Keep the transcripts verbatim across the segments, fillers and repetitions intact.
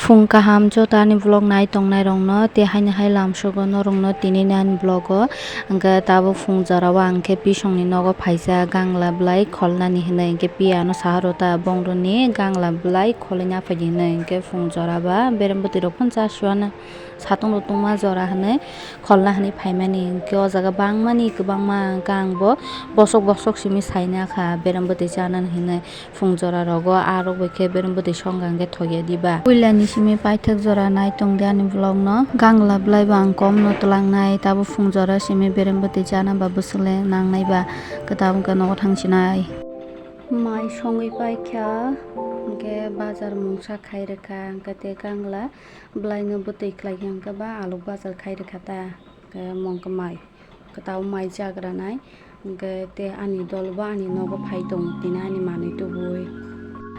Phung kaham joto ani vlog nai tongnai rokno, tei haino hai lamsogo norokno tini ni ani vlog o. Hwnkhe tabuk phung jora o ang khe bisongni nogo phaijak, gangla bwlai kholnani hinwi. Hwnkhe piya ano saha rw ta, bongrwni gangla bwlai kholaina phaidi hinwi. Hwnkhe phung jora ba berem bwtwi rok phano cha suana, satung rok tungma jora hinwi kholna hinwi phaimani. Hwnkhe o jaga bangmani kwbangma, hwnkhe ang bo bosok bosok simi saina kha berem bwtwi chanani hinwi. Phung jora rogo ah rok bai khe berem bwtwi songkha hwnkhe thokya diba. Puila ni simi paithak jora nai tong di ani vlog no. Gangla bwlai bo ang kom no twlang nai, tabuk phung jora simi berem bwtwi chana ba bwswk le nang nai ba, kwtal wngkha nogo thang sinai. Mai songwi paikha, hwnkhe bazar mungsa khai rwkha, hwnkhe tei gangla bwlai no bwtwi khlai kha, hwnkhe ba aluk bazar khai rwkha ta, hwnkhe mungkha mai. Kwtal mai chagra nai, hwnkhe tei ani dol bo ani nogo phai tongo, tini ani manwi tubui.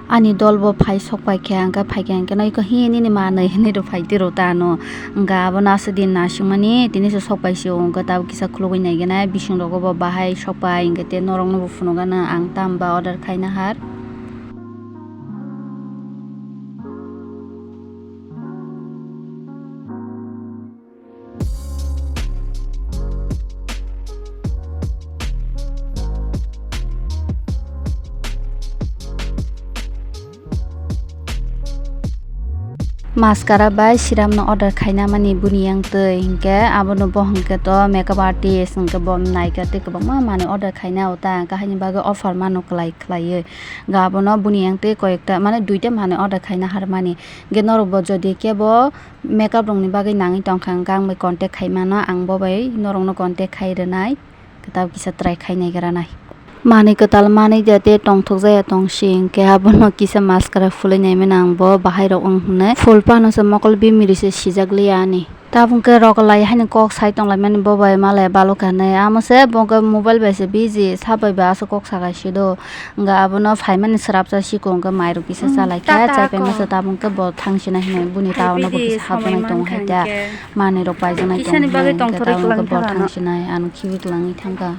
Ani dol bo phai sok pai kha, hwnkhe phai kha, hwnkhe no iko hi nini manwi hinwi rw phai twi rw ta ano. Hwnkhe abono aswk din nasingmani, tini se sok pai se o, hwnkhe tabuk kisa khulugwi nai gana, bising rogo bo bahai sok pai, hwnkhe tei norok no bo phunuk gana, ang tamo ba order khaina har. Mascara bai serum no order khaina mani buni yang twi, hinkhe abono bo hinkhe to makeup artist hinkhe bo naikha tei kwbangma manwi order khaina o ta, hinkhe haini bagwi offer mano kwlai khlaiwi. Hinkhe abono buni yang twi koyekta mane duita manwi order khaina har mani. Hinkhe norok bo jodi kebo makeup rokni bagwi nangwi tongkha, hwnkhe ang bai contact khai mano, ang bo bai norokno contact khai rwnai, kwtal kisa try khai nai gra nai. Manwi kwtal manwi da tei tongthok jaya tong si, hwnkhe abono kisa mascara phulwi nai mano, ang bo bahai rok wng hwnwi. Phul pano se mokol bimiri se sijak liya ani. Tabuk khe rok lai haino kok sai tong lai mani, bo bai malai balok hinwi, amo se bo khe mobile bai se busy, sa bai ba aswk kok sakai si do. Hwnkhe abono phaimani swrapsa sikung khe mairok kisa chalaikha, chaipai masa tabuk khe bo thangsinai hinwi buni taono bo kisa hapnai tongo hai ta, manwirok paijaknai tongo hinwi hwnkhe tabuk khe bo thangsinai ano khibi twlangwi thangkha.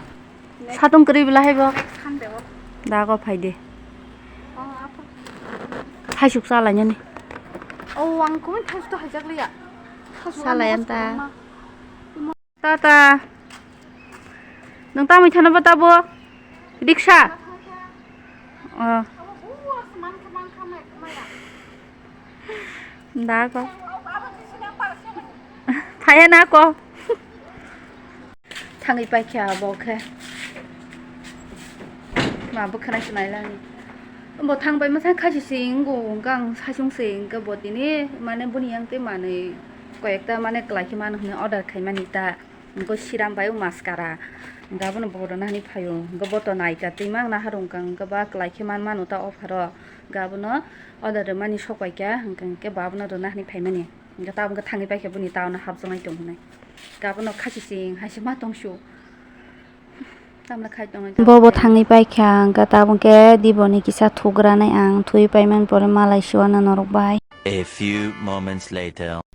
Satung kwrwi bwla hai bo. Dago phaidi. Haisuk chalainani. O ang kung thaisuk to haijakliya. Salai anta. Tata. Nwng tamwi thana ba tabo? Riksa. Oh. Da ko. Phaya na ko. Thangwi paikha bo khe. Ma bwkhwnai se nailani. Bo thangbai masa khasi se wngo, hwnkhe ang saichung se hwnkhe bo tini mane boni yang tei manwi koyekta mane kwlai khe mano hwnwi order khaimani ta. Hwnkhe serum bai o mascara. Hwnkhe abono bo rwna hinwi phaio. Hwnkhe bo to naikha twi mang naharung kha, hwnkhe ba kwlai khe man mano ta offer o. Hwnkhe abono order rwmani sok paikha, hwnkhe, hwnkhe bo abono rwna hinwi phaimani. Hwnkhe tabuk khe thangwi paikha boni taono hapjaknai tong hinwi. Hwnkhe abono khasi se hai se ma tong su. Tamle khai tongo. Bo bo thangwi paikha, hwnkhe tabuk khe diboni kisa thugranai ang, thwi paimani pore malai siwana norok bai. A few moments later.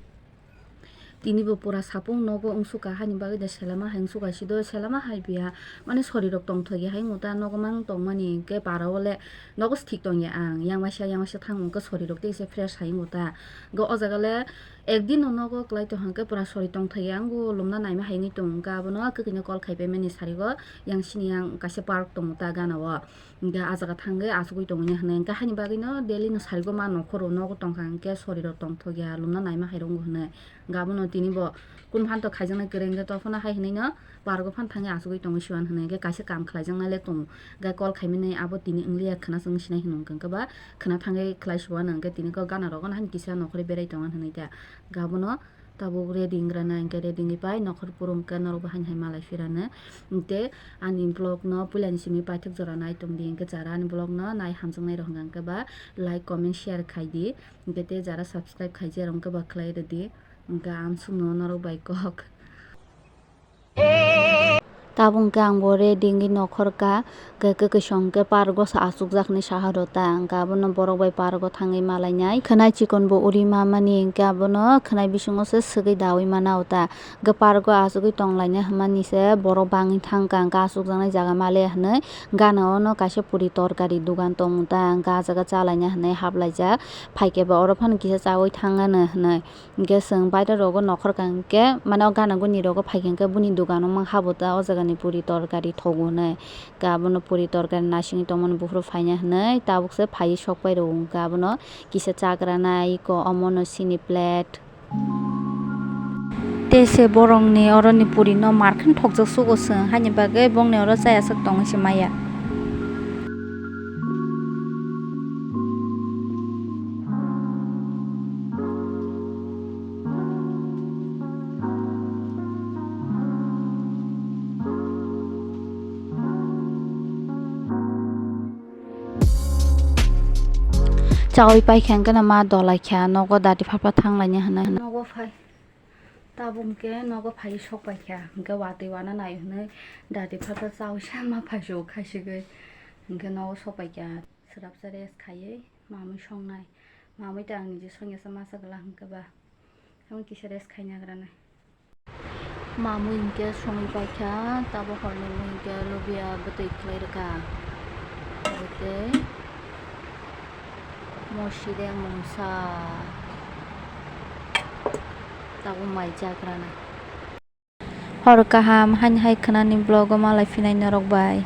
Tini bo pura sapung nogo wngsuka, haini bagwi da selama hai wngsuka, sido selama hai biya, mane sori rok tongthokya hai wngta nogo mang tongmani, hwnkhe para o le nogo thik tongya ang, yang waisa yang waisa thang wngkhe sori rok tei se fresh hai wngta, hwnkhe o jaga le. Ekdin no nogo kwlai tong hwnkhe pura sori tongthai ya, ang bo lumna naima hai wngwi tongo, hwnkhe abono kwkhwino call khai paimani sarigo, yang sini yang kaisa park tongo ta gana o, hwnkhe ah jaga thangwi achugwi tongwi hwnwi, hwnkhe haini bagwino daily no sarigo ma nokhoro nogo tongkha, hwnkhe sori rok tongthok ya, lumna naima hai rwngo hwnwi, hwnkhe abono tini bo kun phan to khaijaknai kwrwi, hwnkhe tophano hai hwnwi no. Pargo phan thangwi achugwi tongwi siwan hwnwi hwnkhe kaisa kam khlaijaknai le tongo. Hwnkhe call khaimani abo tini wngliya khwna chwng sinai hwnwi hwnkhe ba khwna thangwi khlai siwano hwnkhe tini kok gana rogo no hani kisa nokhorwi berai tongo hwnwi ta. Hwnkhe abono tabuk ready wngranai hwnkhe ready wngwi pai nokhor puro hwnkhe norok bo haini hai malai phirano. Hwnkhe ani vlog no puilani simi paithak jora nai tongdi hwnkhe jara ani vlog no nai hamjaknai rok hwnkhe ba like comment share khaidi hwnkhe tei jara subscribe khaijak rok hwnkhe ba khlai rwdi hwnkhe ang sumno norok bai kok. Abo hwnkhe ang bo ready wngwi nokhorkha, hwnkhe kwkwi song hwnkhe park o se achukjak hinwi saha rw ta, hwnkhe abono borok bai park o thangwi malainai. Khwnai chikon bo uri mamani, hwnkhe abono khwnai bisingo se swgwi daui mana o ta. Hwnkhe park o achugwi tonglaina hwnmani se borok bangwi thangkha, hwnkhe achukjaknai jaga maliya hinwi gana ono kaisa puri torkari dogan tongo ta, hwnkhe ah jaga chalaina hinwi haplaijak. Phaikhe bo oro phano kisa chaui thangano hinwi. Hwnkhe chwng baira rogo nokhorkha hwnkhe, mane o gana guni rogo phaikha hwnkhe buni dogano mang habo ta, o jagani puri torkari thogo hinwi. Hwnkhe abono puri torkari nasingwi tongmani buphuru phaina hinwi tabukse phaiwi sokpai rwo hwnkhe abono kisa chagra nai iko omono sini plate. Tei se borokni oroni purino markhe thokjak sugo chwng, haini bagwi bongni oro chaya sak tongwi se maya. Chaui paikha hwnkhe no ma dolaikha, nogo dati phapha thanglaina hinwi. Nogo phai. Tabuk hwnkhe nogo phai sokpaikha, hwnkhe watwi wana nai hinwi dati phapha chaui se ma phaisu khaisigwi. Hwnkhe nogo sokpaikha, swrapsa rest khaiwi mamwi songnai. Mamwi ta ang niji songya sa masa glak hwnkhe ba. Tamo kisa rest khaina grana. Mamwi hwnkhe songwi paikha, tabuk horni mui hwnkhe lubia bwtwi khlai rwkha. Tei mosideng mungsa tabuk mai jagrana. Hor kaham, haini hai khwnani vlog o malai phinai norok bai.